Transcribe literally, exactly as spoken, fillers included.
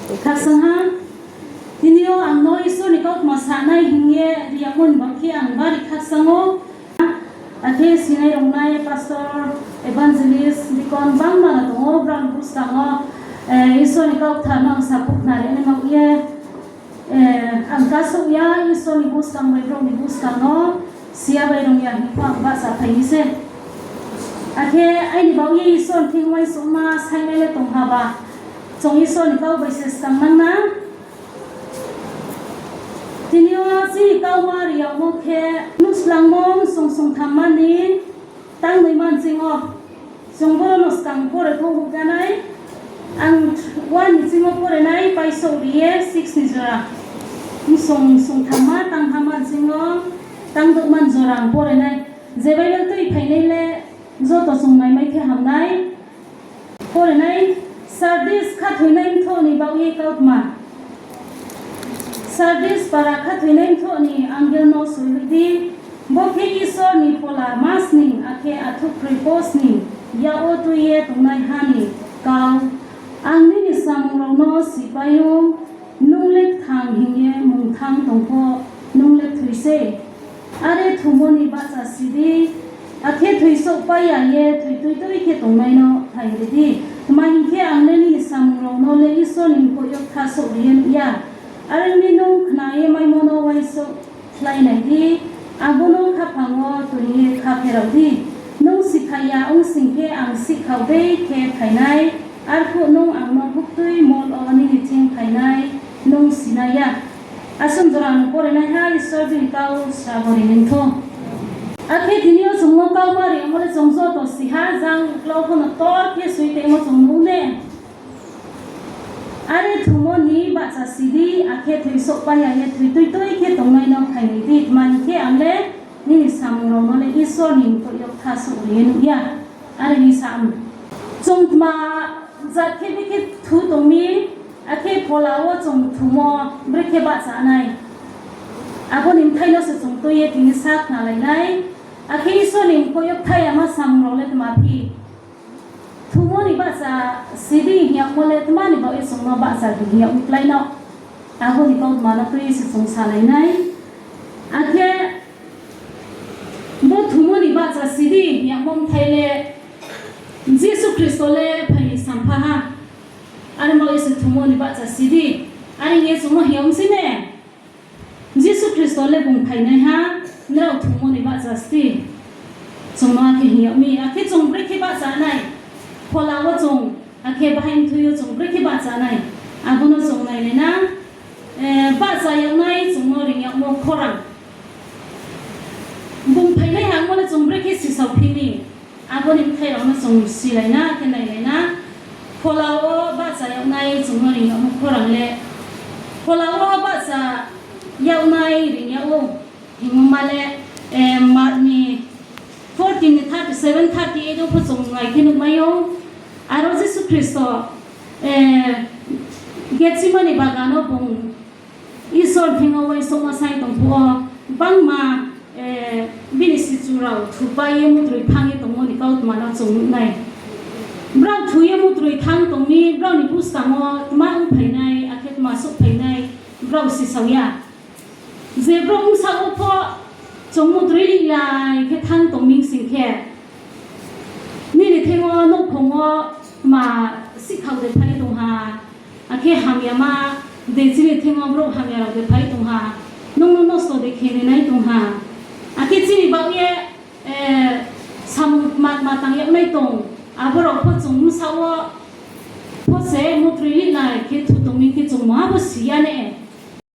Khakchang ha, tini yo ang no Isor ni kautma sanai hing ye riyagmo ni baoh khe ang bari khakchang ou. Akhe sinai rongnai pastor, evangelist, deacon bangma no tong ou, brao ni buskang wo, eh, Isor ni kautma no ang saphuh khnari nai ma ye, eh, ang kasouh ya, Isor ni buskang bai brao ni buskang no siya bai rung ya hing pho ang bahcha phai mi se. Akhe aini baoh ye Isor ni thing uaingsouhma sainai le tong ha ba, chung Isor ni kau bai se skang nang na. Tini yo chini kauma riyagmo khe, Nuslangmo song songthamma ni tang noi manching wo. Chung boro no skang pore pho huhganai. Ang one ni ching wo pore nai, paisouh ri ye six ni jora. Song songthamma tang ha manching wo, tang douh man jora ang pore nai. Je Bible tui phainai le joto chung naimai khe ham nai. Pore nai, Sardis khathoinai mthoh ni baoh ye kautma. Sardis para khathoinai mthoh ni angel no soi hoih di, bo khe Isor ni phola ma sning akhe athuhkhroi pho sning yak wo tui ye tongnaiha ni kau. Ang nini samung rao no sipai ou, nung le kthang hing ye mung thanng tong pho, nung le kthoi sei. Are thumo ni bahchasi di, akhe thoisouhpai ya ye thoi tuitui khe tongnai no phairi di. Tma hing khe, ang le nini samung rao no le Isor ni mkoih yo ktha souhri ye nuh ya. Are ong mi, nung khna ye maimo no uaingsouh khlai nai di, abo no khaphang wo toing ye kha pherao di. Nung siphai ya ong sing khe, ang sihkhao dei khe phai nai, arphuh nung ang no buktui mol wo nini thing phai nai, nung si nai ya. Asong jora no pore naiha Isor bini kau srabo ri nai thou. Akhe tini yo chung no kauma rimo le chung joto si ha, jang uklau pho no tor khe soi tongmo chung nuh ne. Are thumo ni bahchasi di, akhe thoisouhpai ya ye thoi tuitui khe tongnai no phairi di, tma hing khe, ang le nini samung rao no le Isor ni mkoih yo ktha souhri ye nuh ya. Are hing sa mi. Chung tma jat khe brekhe thu tong mi, akhe phola wo chung thumo brekhe bahcha nai. Abo ni bthai no se chung tui ye tini sa khnalai nai. Akhe Isor ni mkoih yo ktha yama samung rao le tma phi? Thumo ni bahchasi di hing yagmo le tma ni baoh ye chung no bahcha di hing yag mi klái no? Abo ni kautma no tui ye se chung salai nai. Akhe bo thumo ni bahchasi di hing yagmo bthai le Jisu Khristo le phai ni sampha ha. Are baoh ye se thumo ni bahchasi di. Are hing ye chung no hing yag mi sei ne. Jisu Khristo le bung phainaiha, nrao thumo ni bahchasi di. Chung no akhe hing yag mi, akhe chung brekhe bahcha nai. Phola wo chung, akhe bahai mthui yo chung brekhe bahcha nai. Abo no chung nailai na, eh, bahcha yagnai chung no ring yagmo khorang. Bung phainaiha mo le chung brekhe sisao phi mi. Abo ni bthai rao no chung silai na, khe nailai na. Phola wo bahcha yagnai chung no ring yagmo khorang le. Phola wo bahcha yagnai ring yag ou. Hingmo ma le, eh, Mark ni fourteen ni thirty seven, thirty eight wo pho chung nai khe nuhmai ou. Aro Jisu Khristo, eh, Getsemani bagan wo bung Isor thing yo uaingsouhma saing tong phuh wo, bangma, eh, bini sichu rao thupai ye mutroi thanng ye tongmo ni kautma no chung nuh nai. Brao thu ye mutroi thanng tong mi, brao ni buskang wo tma ongphai nai, akhe tma souhphai nai, brao sisao ya. Je brouh bsaoh wo pho chung mutroi lilai khe thanng tong mi sing khe, nini thing yo nouhkhong wo tma sihkhao de phai tong ha, akhe hamyama de chini thing yo brouh hamya rao de phai tong ha, nung no nosto de khe ni nai tong ha, akhe chini baoh ye, eh, samung tma tma tang yag nai tong, abo rao pho chung bsaoh wo pho se mutroi lilai khe thu tong mi khe chung maha bo si ya ne.